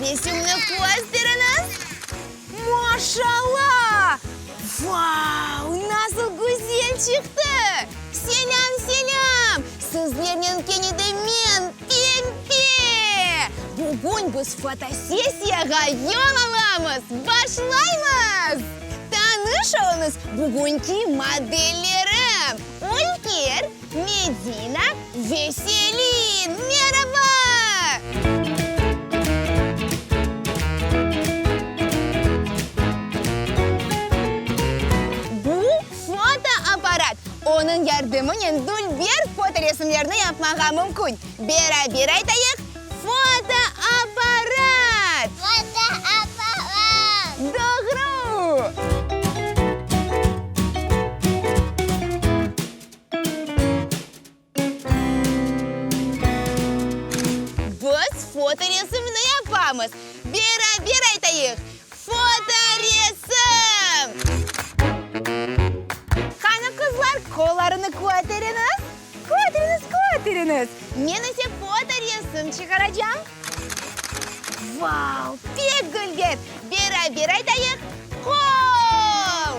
Fotoresimni kösteriñiz! Maşalla! Vau, nasıl güzel çıqtı! Selâm, selâm! Sizlernen kene de men, Pempe! Bugün biz fotosessiyağa yol alamız! Başlaymız! Tanış oluñız, bugünki modellerim, Ülker, Medina ve Selin! Meraba! Bu fotoapparat. Onıñ yardımınen dülber fotoresimlerni yapmağa mümkün. Beraber aytayıq, Fotoapparat! Fotoapparat! Doğru! Biz fotoresimni yapamız. Beraber aytayıq, Fotoresim! Qani, qızlar, qollarını köteriñiz! Köteriñiz, köteriñiz! Men ise fotoresim çıqaracam. Vau, pek dülber! Beraber aytayıq, Qol!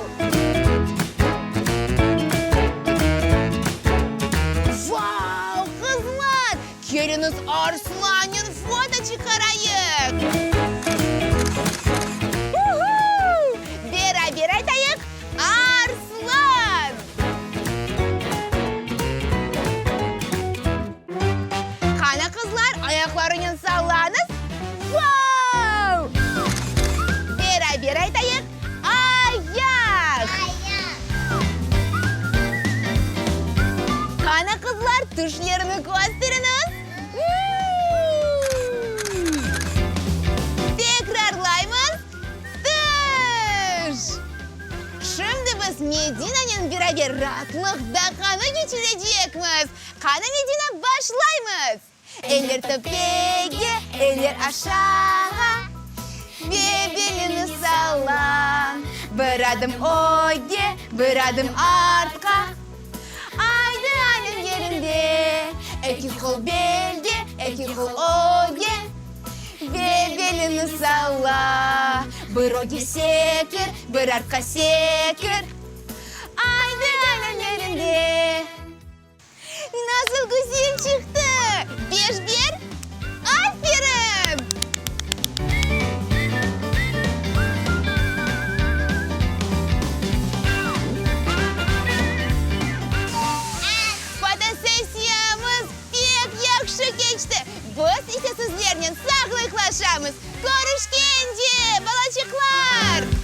Vau, qızlar, keliñiz arslannen foto çıqarayıq! Uhu! Beraber aytayıq, Arslan! Qana, qızlar, ayaqlarınen sallanız. Vau! Beraber aytayıq, Ayaq! Ayaq! Qana, qızlar, tişlerini kösteriñiz. Tekrarlaymız, Tış! Şimdi biz Medinanen beraber raatlıq daqqanı keçirecekmiz. Qani, Medina, başlaymız! Eller töpege, eller aşağa, ve belini salla. Bir adım ögge, bir adım artqa, aydı alem yerinde. Eki qol belge, eki qol ögge, ve belini salla. Bir ögge sekir, bir artqa sekir, aydı alem yerinde. Nasıl güzel çıqtı! Beş ber! Aferin! Fotosessiyamız pek yahşı keçti! Biz ise sizlernen sağlıqlaşamız! Körüşkence, balaçıqlar!